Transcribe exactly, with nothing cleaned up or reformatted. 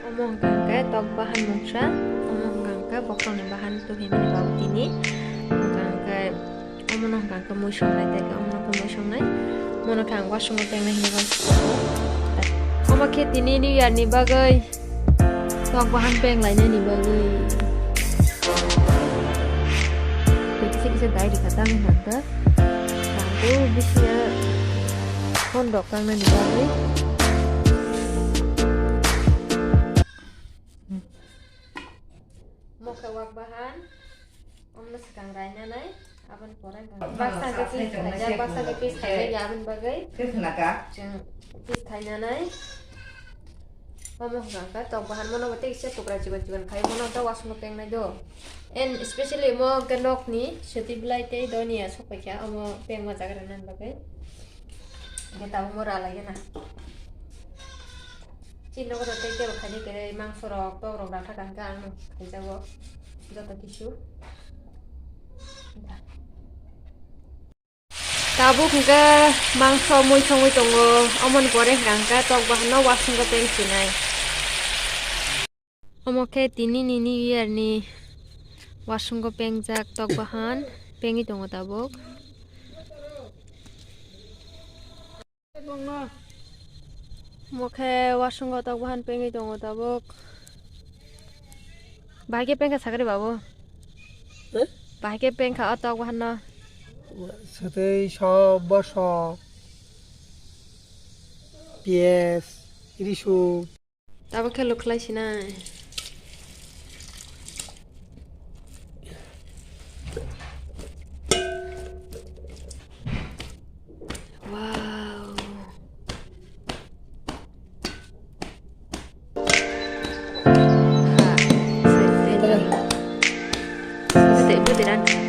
Omo hwnkha hwnkhe tok bahan mungsa, omo hwnkha hwnkhe bokhorokni bahan tuhinani babu tini. Hwnkha hwnkhe omono hwnkha hwnkhe mui songnai, tei khe omono khe mui songnai. Mono khe ang wasungo pengnai hinwi wansukgo. Omo khe tini New Year ni bagwi tok bahan peng lainani bagwi. Tei kisa kisa dai rikha tamni hwnkha. Tangbo bisi ya phone rok kangnani bagwi. Mokhe wak bahan, omno swkang rainanai, aboni pore baksa khe piece khaijak, baksa khe piece khaijak ya aboni bagwi. Chwng piece khainanai. Omo hwnkha khe tok bahan mono bo tei kisa tukra chikon chikon khai mono ta wasungo pengnai do. And specially mo hwnkhe nokni swtwi bwlai tei donia sokpaikha omo pengma jaga rwnani bagwi. Hwnkhe tabukmo ralaigena. Chini nogo tei tebo khaidi kwrwi mangso rok, tok rok rakha kaham khe ang khaijago joto kisu. Tabuk hwnkhe mangso mui songwi tongo, omoni pore hwnkha hwnkhe tok bahan no wasungo peng sinai. Omo khe tini ni New Year ni wasungo pengjak tok bahan pengwi tongo tabuk. Omo khe wasungo tok bahan pengwi tongo tabuk. Bahai khe pengkha sakri babu? Eh? Bahai khe pengkha o tok bahan no? Swtwi sok, bosok, piyaj, risuk. Tabuk khe lukhlai sinai. Wow. Ha, sai, sai. Bwtwi, bwtwi rang.